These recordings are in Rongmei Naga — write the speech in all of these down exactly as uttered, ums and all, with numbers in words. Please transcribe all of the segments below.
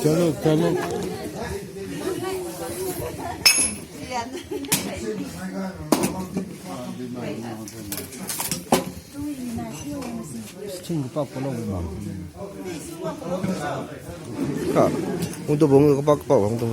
चलो, चलो। Sing pa polo ma. Ka. Ung tu bung ka pa pa ung tu.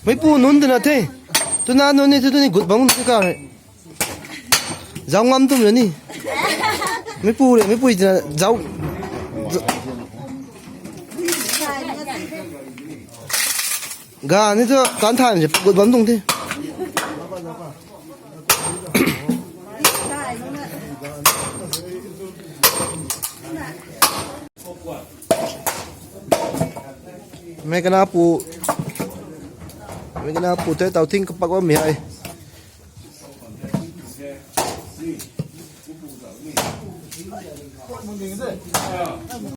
Meipu nunc twna the. Twna nunc ni tu ni gut bang tu ka. Zau ngam tum ni. Meipu le, meipu twna zau. Ga ni tu tan than se gut bam tung the. Mei kana pu, mei kana pu tei tau ting kapak bam mi hei.